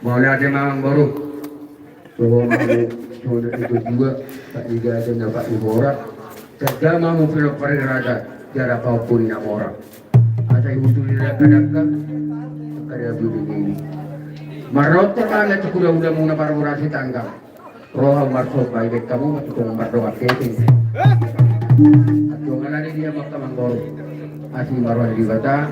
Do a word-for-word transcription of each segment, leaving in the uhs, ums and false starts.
Mauliate ma amang boru. Songon na songon na dua, Pak Iga dan Pak Ibora. Kerja mamu film pariraga, jara paupun na mora. Asa iutul ira kadangka, kada budi ini. Marotor mana cukura udah muna parmurasi tangga. Roha marsomba ibe kamu mati tong mardongan keping. Aduh ngalani dia maka manggol. Asi maroha di bata.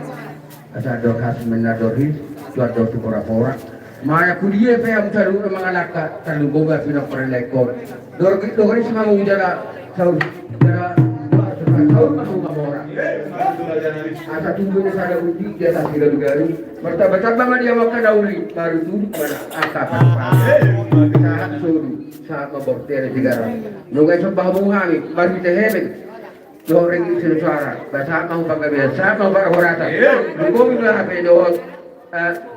Asa dohas menadorhis. Tuan dohas pora-pora. Maya kudia pe am taru mangalaka taru boga pina perlekor. Dor dor si mamu jara saur jara saur mamu mamora. Asa tunggu ni sada undi dia tak tidak garu. Martaba-taba ma dia makan dauli baru duduk mana angka sahat sodu sahat ma bortere sigara. Nogai sombah mung hami baru kita heben. Dohot renggi sino suara ba sahat ma hupanggabean sahat ma huparhoratan. Dukomi ma hape dohot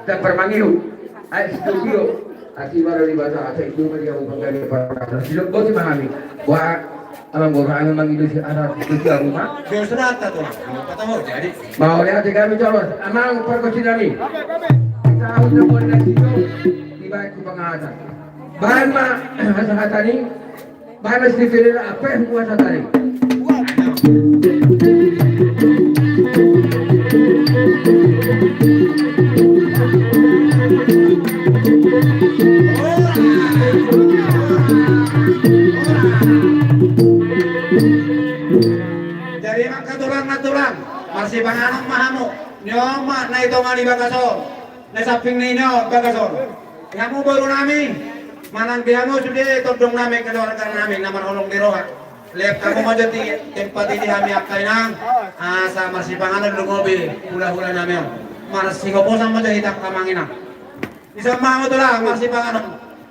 dan parmangihu. Ae studio. Asi baru di basa asa itu ma dia hupanggabean parhoratan sidok boti ma hami. Buat Amang boru hami mangido si anak tutu amu ma. Dia sudah tak tuh. Apa tahu jadi. Mau lihat di kami colos. Amang parkosi nami. Kita udah buat dan sidok. Di baik ku pangata. Bahan ma hasa-hasa ni. Bahan ma si Fidel apa yang kuasa tadi. Jadi maka tulang na tulang, marsipanganon ma hamu, nyo ma na i tonga ni bagas on, na samping ni nyo bagas on. Hamu boru nami, manang di hamu sude tondong nami keluarga nami na marholong di roha. Leap hamu ma jo di tempat i di hami angka inang, asa marsipanganon lungobi hula-hula nami on. Marsihoposan ma jo hita angka amang inang. Ison ma hamu tulang marsipanganon.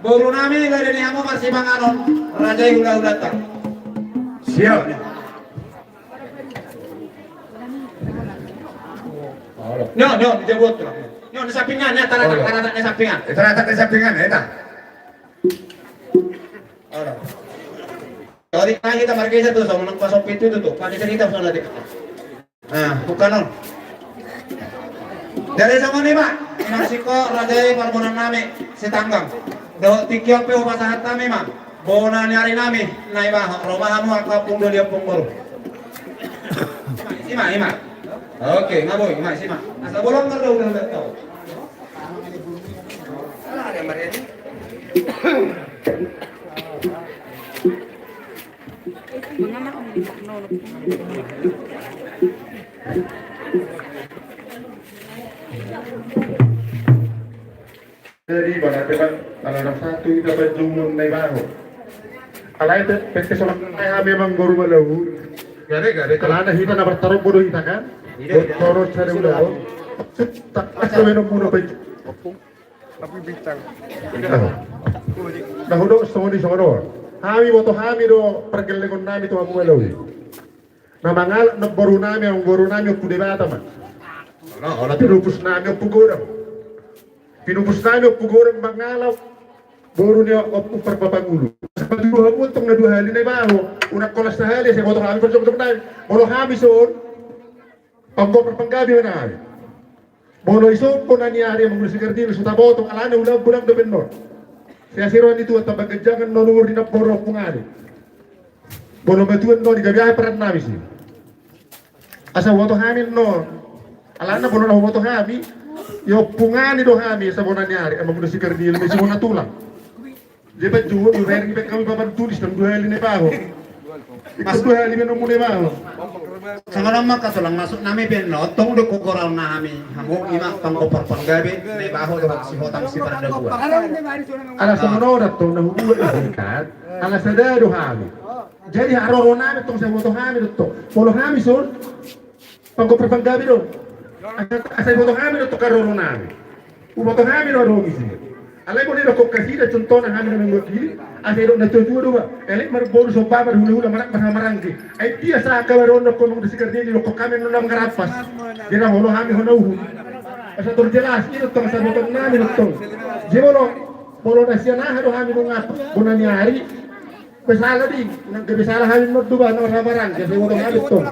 Boru nami lade ni hamu marsipanganon. Raja i hula-hulanta. Siap. Nyo, nyo, di jabuat tulang. Nyo, di sampingan, nyo, taratak, taratak, di sampingan. Eh, taratak, di sampingan, eh, ta. Jadi, nah, kita margeser tuh, sama nang pasok pintu itu tuh. Pakai cerita sama nanti. Nah, bukan on. Jadi songon i ma, Inang Siko, raja i parboruon nami, Sitanggang. Dohot tingki on pe hupasahat hami ma, bona ni ari nami, Naibaho, ro ma hamu angka ompung doli ompung boru. I ma, i ma. Oke, nga boi, i ma, i ma. Asa bolon nga do udah udah tau. Jadi, ibaratna, kalau orang satu kita berjumlah Naibaho. Alai pe, pe, pe, solang nai hami amang boru Malau. Gare, gare, alana hita na bertarung bodo hita kan? Iya, iya. Boru sare udah. Sudah. Tak, tak, tak, tak, tak, tak, tak, tak, tak, Tapi bintang. Nah, hudok songon i songon on. Hami boto hami do pargellengon nami tu hamu Malau i. Na mangalap na boru nami, amang boru nami Ompu Debata ma. Pinupus nami Ompu Godang. Pinupus nami Ompu Godang mangalap boru ni Ompu Parbapangulu. Sabab tu hamu tong na dua hali Naibaho. Unang holan sahali asa boto hami parjongjongan nami. Molo hami son. Panggoar panggabe ma nami. Molo ison bona ni ari amang na sikardinil so taboto alana ulang godang dope non. Sai asi roha ni Tuhan tamba ganjangan non umur ni na boru ompungani. Molo matuan non i gabe aha peran nami si. Asa huboto hami non. Alana molo na huboto hami. I ompungani do hami asa bona ni ari amang na sikardinil ma isi bona tulang. Dia baen juo, dia baen, dia baen kami papan tulis dan dua hali Naibaho. Ikut dua hali manompu Naibaho. Songon on ma angka tulang masuk nami pe on tong do goraon nami. Hamu ima panggoar panggabe Naibaho dohot Sihotang Sipardabuan. Ala songon on do tong na hubuat i kan. Ala sada do hami. Jadi haroro nami tong sai huboto hami do tong. Molo hami son. Panggoar panggabe do. Asa, asa huboto hami do tong haroro nami. Huboto hami do adong isi. Alai molo didokkon kasida contohna hami na mewakili. Asa didok na tuatua do ba. Elek marboru somba marhulahula manak marhamarangge. Ai dia sahat kabar on dokkon mung di sikardinil dokkon hami non na mangarampas. Dia na holo hami hona uhum. Asa tor jelas i do tong asa boto nami do tong. Dia molo molo na sian aha do hami nunga bona ni ari. Pesala di, nang gabe sala hami moddu ba nang ramarang gabe boto hami tong.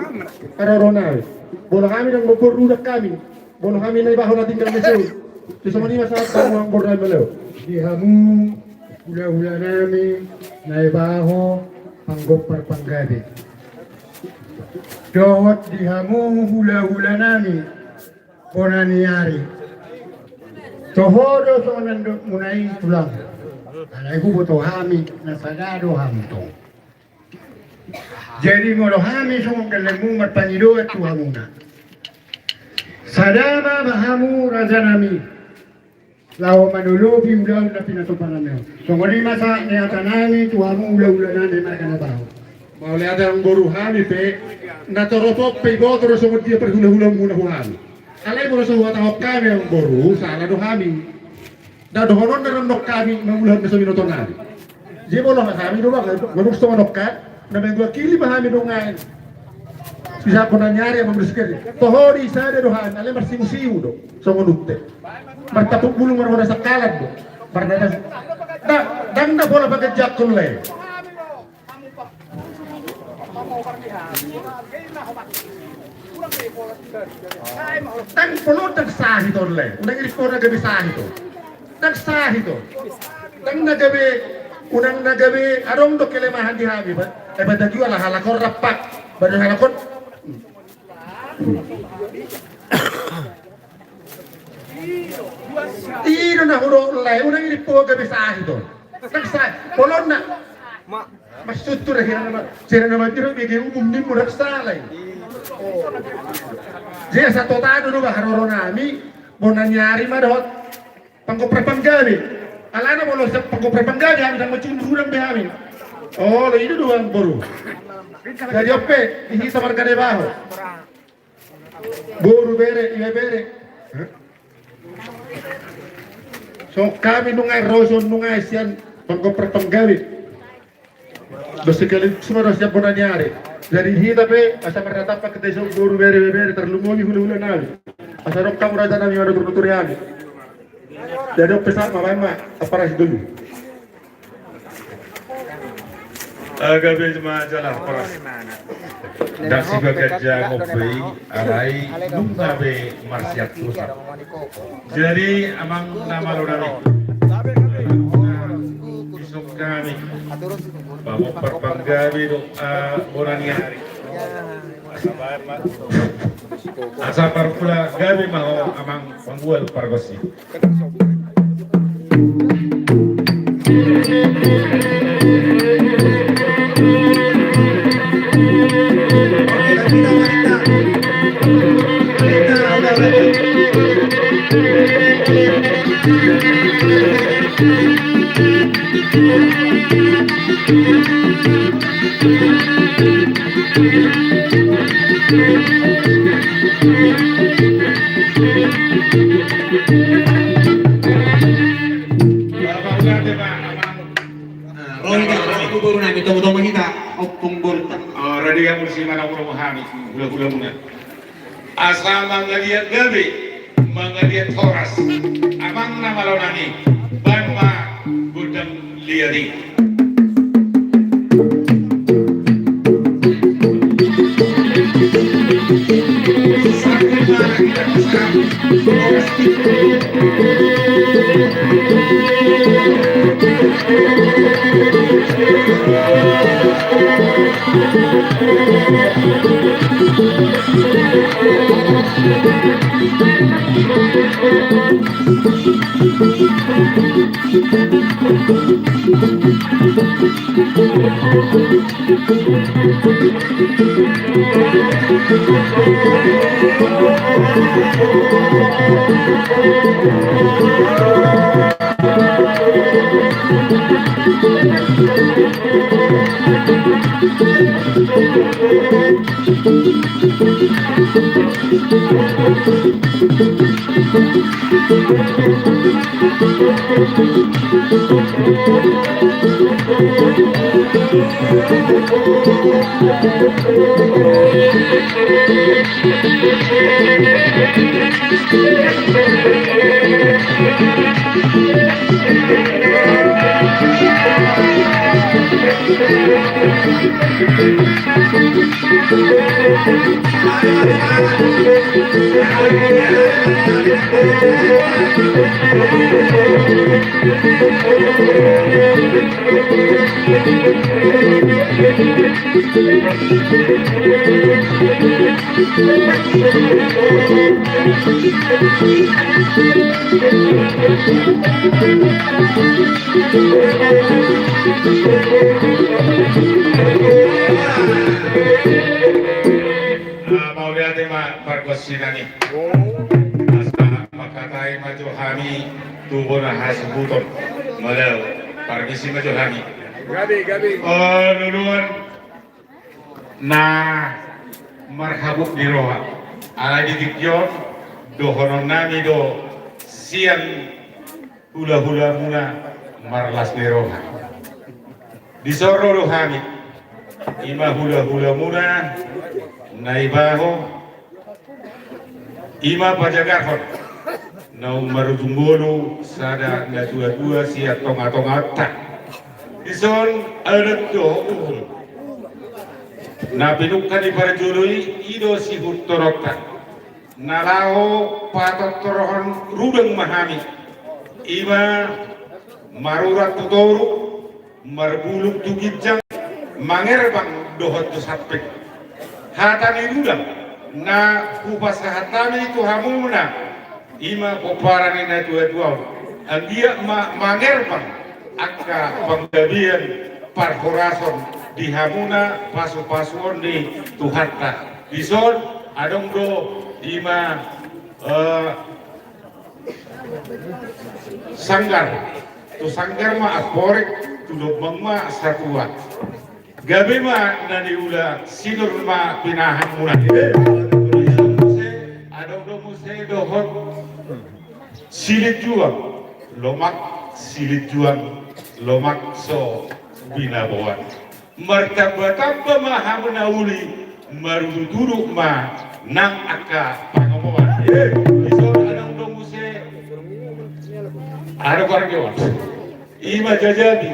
Karoro nami. Bola hami nang mopor rudak hami. Bola hami Naibaho na tinggal mesul. Di songon i ma sahat hamu amang boru nami maleon. Di hamu hulahula nami na dibaho panggompar panggabe. Dohot di hamu hulahula nami bona ni ari. Toho do songon na nidokmuna i tulang. Alai huboto hami na sada do hamu tong. Jadi molo hami songon gellengmu marpangidoan tu hamuna. Sada ma hamu raja nami. Laho manolopi ulaon na pinatupa nami on. Songon i ma sahat ni hata nami tu hamu hulahula nami marga Nabahu. Mauliate amang boru, hami pe na torop on pe diboto do songon dia parhulahulaonmuna tu hami. Alai molo so huhatahon hami amang boru, sala do hami. Nda dohononna do nangkin hami mangulahon na so binoto nami. Jadi molo hami do bang, manuk songon on kan, na mangguakili ma hami do ngai. Bisa bona ni ari amang boru sekali. Toho di sada do hami, alai marsimusimu do. Songon unte. Martapuk bulung marhoda sangkalan do. Marnadas. Nda, ndang na pola paganjakkon le. Ndang pola, ndang sahit on le. Unang i di pola gabe sahit on. Ndang sahit on. Ndang na gabe, unang na gabe adong do kelemahan di hami ba. Eba tajua lah halak on rampak. Baru halak on. I do na hudok le, unang i di pola gabe sahit on. Ndang sahit. Polonna. Maksudhu da hira nama, sira nama tiro bege umum nimmu, ndang sala i. Jadi asa totado do ba haroro nami, bona ni ari ma dohot panggompar panggabe. Alana molo sian panggompar panggabe hami ndang mancung hurang be hami. Olo i do amang boru. Jadi on pe di hita marga Nabahu. Boru, bere, ibebere. Songon hami nunga i, ro songon nunga i sian panggompar panggabe. Dos sekali suma do sian bona ni ari. Jadi hita pe asa marnatampak hita i songon boru, bere, ibebere, tarlumobi hulahula nami. Asa adong hamu raja nami manuturi hami. Jadi on pe sahat ma, baen ma amparasi dulu. Gabe ma jala amparasi. Ndang sibagas jangop be i, alai nunga be marsiantusan. Jadi amang na malo nami, isuk hami panggompar panggabe do bona ni ari. Asa parhula gabe ma ho amang panggual pargonsi. Ro hita, ro tu boru nami, tomo-tomo hita, ompung boru ta. Rade hamu di si manang ulo hami, hula-hula muna. Asa mangaliat gabe, mangaliat horas. Amang na malo nami, baen ma gondang liat i. Mauliate ma pargonsian i. Asa mangkatai ma jo hami tu bona hasuhuton. Molo parmisi ma jo hami. Gabe, gabe. Loloan na marhabot ni roha. Alai di tingki on dohonon nami do sian hulahulamuna marlas ni roha. Dison ro do hami, ima hulahulamuna na ibaho, ima pajagarhon naung marujung ngolu sada natuatua sian tongatongaonta. Dison adat dohot uhum na pinungka ni parjolo i, i do sihuthoronta. Na laho patortorhon rudang ma hami, ima marurat tu toru, marbulung tu ginjang, mangerbang dohot tu samping. Hata ni rudang na hupasahat hami tu hamuna, ima pomparan ni natuatua on, anggiat ma mangerbang angka panggabean parhorason di hamuna pasupasuon ni Tuhanta. Dison adong do ima, eh, sanggar. Tu sanggar ma amporik, tu lombang ma satua. Gabe ma na niula, sinur ma pinahanmuna. Adong do muse dohot silinjuang, lomak silinjuang, lomak so binaboan. Martambatamba ma hamu na uli, marudutudut ma nang angka pangomoan. Dison adong do muse, adong do muse, ima jajabi.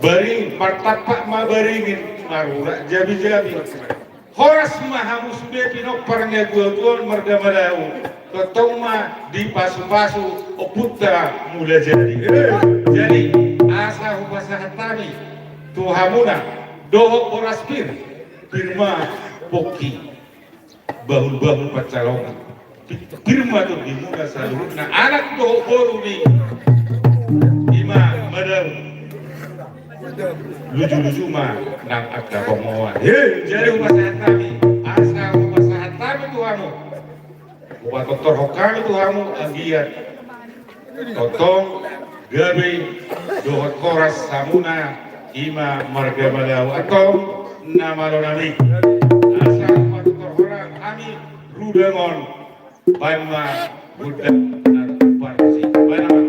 Baringin, martampak ma baringin, marurat jabijabi. Horas ma hamu sude pinompar ni hatuatua on marga Malau, tongtong ma dipasupasu ompunta Mulajadi. Jadi asa hupasahat hami tu hamuna dohot boras pir, pir ma pongki, bahulbahul pansalongan. Pir ma tondimuna saluhutna, anak dohot boru ni ima Malau. Lujuluju ma nang angka pangomoan. Jadi hupasahat hami, asa hupasahat hami tu hamu, hupatortorhon hami tu hamu anggiat tongtong gabe dohot horas hamuna ima marga Malau. Antong na malo nami, asa hupatortorhon hami rudang on. Baen ma gondang na tumpar si baen ma.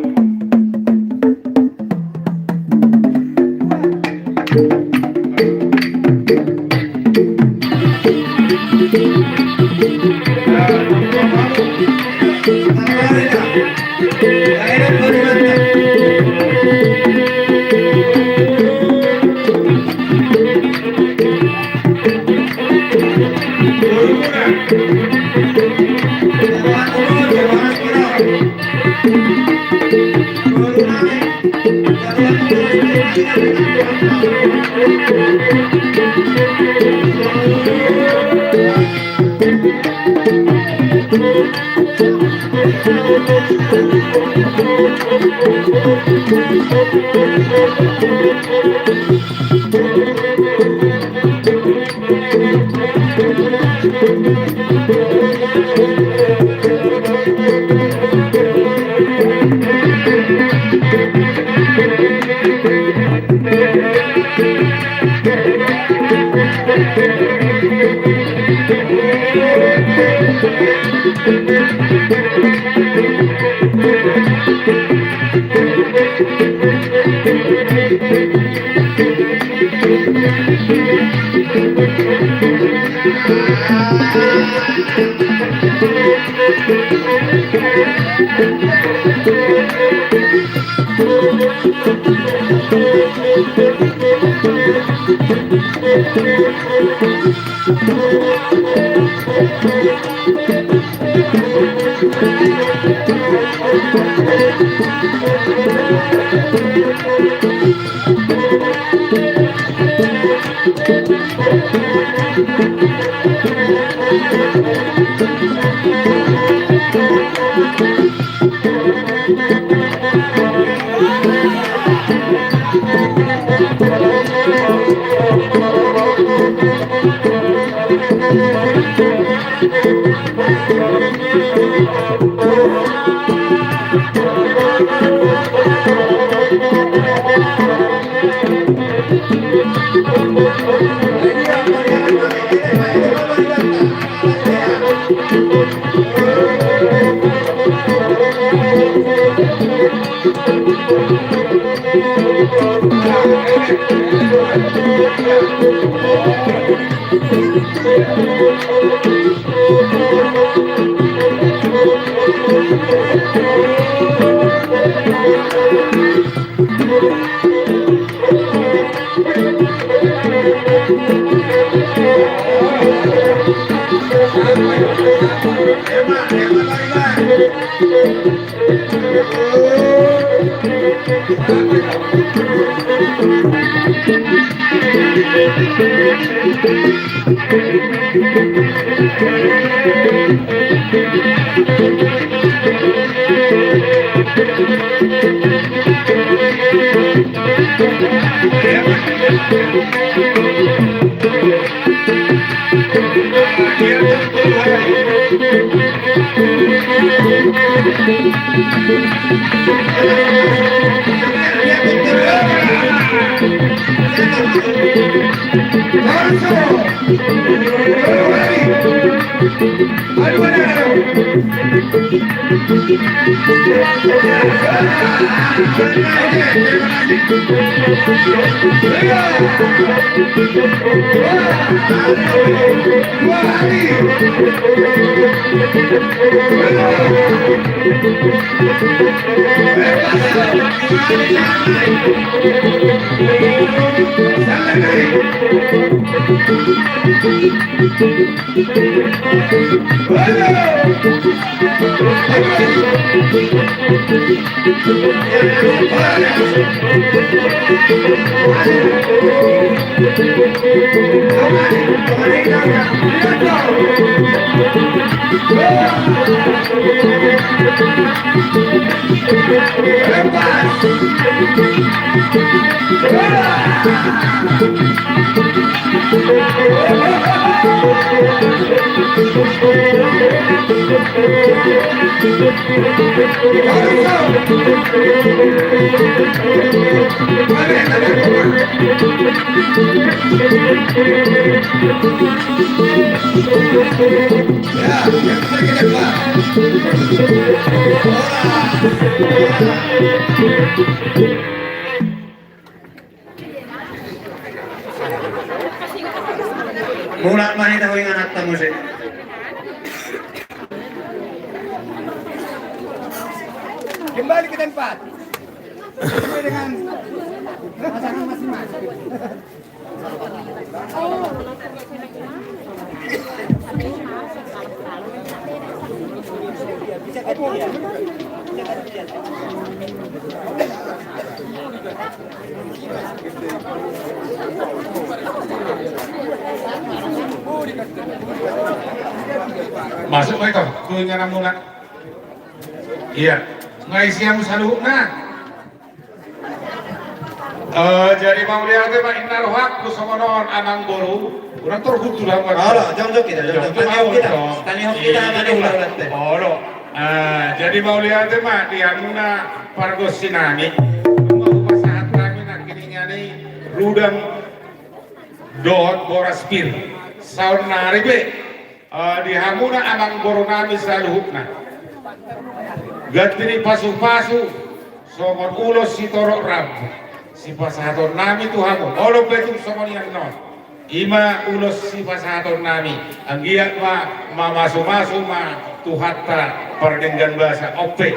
Mulak ma hita, ho ingananta muse. Kembali ke tempat. Sesuai dengan pasangan masing-masing. Masuk ma ito tu ingananmuna. Ia, nga isi hamu saluhutna. Eh, jadi mauliate ma inna rohangku songon on amangboru. Unang torhut tu dalam. Olo, jongjong hita, jongjong. Tangiang hita. Tangiang hita, tangiang hita. Olo. Eh, jadi mauliate ma di hamuna pargonsi nami. Nunga hupasahat hami nangkiningan i rudam dohot boras pir. Saonnari be. Eh, di hamuna amangboru nami saluhutna. Ganti ni pasupasu songon ulos sitorop rambu sipasahaton nami tu hamu. Olo pe tung songon i annon. Ima ulos sipasahaton nami. Anggiat ma mamasumasu ma Tuhanta pardenggan basa. On pe.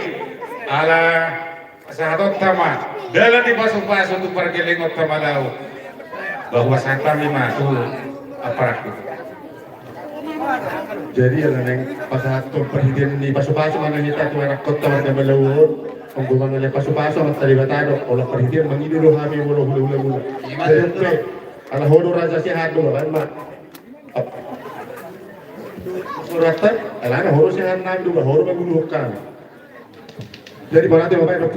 Ala pasahatonta ma dalan ni pasupasu tu pargellengonta ma laho. Bahwa satan lima tu aparat. Jadi ala naeng pasahathon parhitean ni pasupasu ma na hita tu anak kota marga Malau on. Anggo mangalehon pasupasu Amanta Debata do, olo parhitean mangido do hami molo hulahula muna. Jadi pe ala ho do raja sehat do baen ma. Suratan alana ho do sehat nami do, ho do manguluhon hami. Jadi mauliate ma baen ma.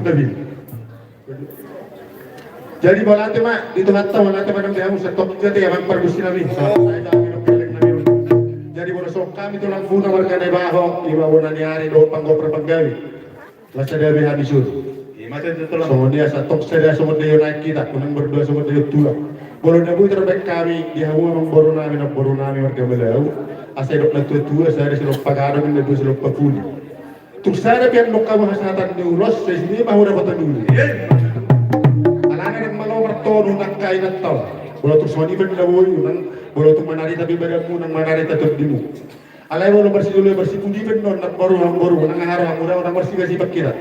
Jadi mauliate ma di Tuhanta, mauliate ma nang di hamu, sai tong jate amang pargonsi nami. Jadi molo songon hami tulang muna marga Naibaho, ima bona ni ari dohot panggoar panggawi. Nunga sada be hami suru. Songon dia sai tong sada songon dia naeng hita, unang berdua songon dia tulang. Molo na boi tarbaen hami di hamu amang boru nami, namboru nami marga Malau, asa didok natuatua, sada silompa gadong, na dua silompa pudi. Tung sada pe annon hamu hasahatan ni ulos, sai sude ma hamu dapotan uli. Alana ndang malo martonu nang kainanta on. Molo tung songon i pe na boi, unang, molo tung manarita pe badanmu, unang manarita tondimu. Alai molo marsijolo marsipudi pe annon, namboru, namboru, unang aha rohamu, unang marsigasipa hita.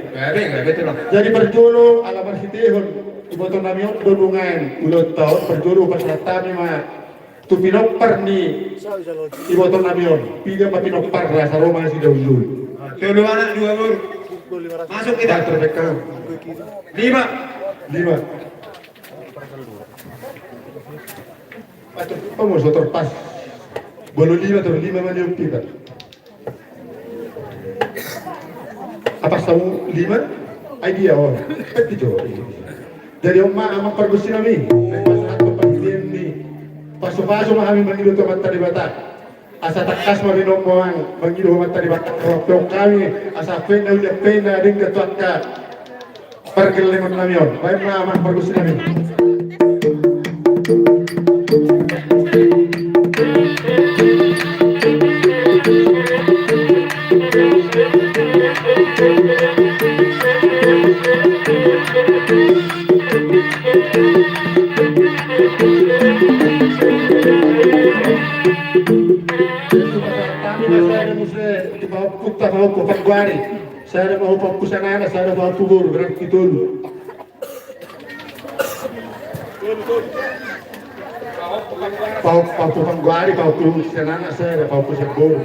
Jadi parjolo ala marsitehon iboto nami on do nuaeng ulaonta on, parjolo pasahat hami ma tu pinompar ni iboto nami on. Piga ma pinomparna, asa ro ma nasida tu jolo. Tolu anak dua boru. Masuk hita. Lima. Lima. Atur, pamoso terpas. Bolo lima, tur lima ma nion pita. Apa samu lima? Ai dia on. Kan di Jawa. Jadi on ma amang pargonsi nami. Naeng pasahathon parhitean ni pasupasu ma hami mangido tu Amanta Debata. Asa tangkas ma binoan mangido tu Amanta Debata. Rohangkon hami asa pena ulian pena denggan tu angka pargellengon nami on. Baen ma amang pargonsi nami. Sada ma pahompu panggoari, sada ma pahompu sian anak, sada pahompu boru, berarti tolu. Pahompu, pahompu panggoari, pahompu sian anak, sada pahompu sian boru.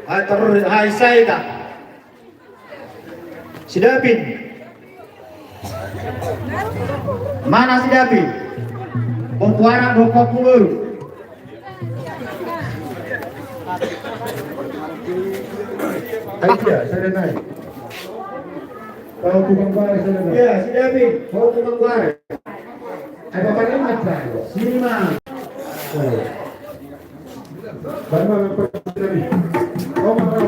Hai, terus, hai, sai ta. Si Dapin. Mana si Dapin? Pahompu anak, pahompu boru. Ai dia, sada nai. Pahompu panggoari sada nai. Iya, si Dapin, pahompu panggoari. Ai bapak ni mata. Sima. Oh. Bapak ni mata. Oh, mata.